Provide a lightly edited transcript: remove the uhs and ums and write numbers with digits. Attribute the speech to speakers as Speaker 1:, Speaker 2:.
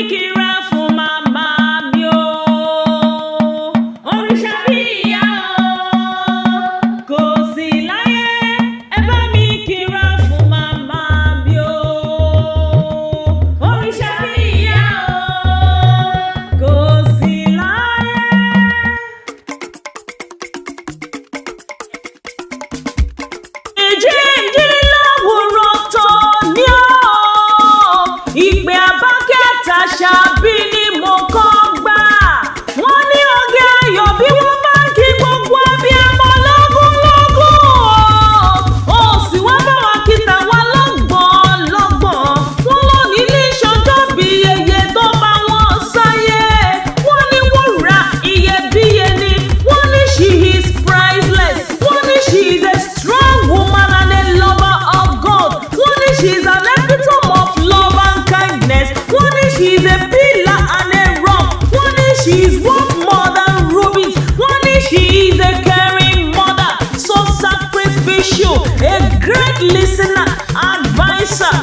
Speaker 1: Kíra fún màmá mi o. Òrìṣà bí ìyá o, kò sí láyé. Ẹ bá mi kíra fún màmá mi o. Òrìṣà bí ìyá o, kò sí láyé. Ìjíǹjí láwùrọ̀ tó ní ọ́. Ìpè àbákẹ́ta ṣàbí ni mo kọ́ gbà. Wọ́n ní oge ayọ̀ bí wọ́n bá ń kí gbogbo abiyamọ lógúnlógún o. Ó sì wá bá wa kí tàwa lọ́gbọ̀n lọ́gbọ̀n. Wọ́n lọ nílé ìṣọjọ́ bí yeye tó bá wọn sáyé. Wọ́n ní wúrà iyebíye ni. Wọ́n ní she is priceless. Wọ́n ní she is a strong woman and a lover of God. Wọ́n ní she is an epitome of love and kindness. Wọ́n ní she is a pillar and a rock. Wọ́n ní she is worth more than rubies. Wọ́n ní she is a caring mother, so sacrificial, a great listener, adviser,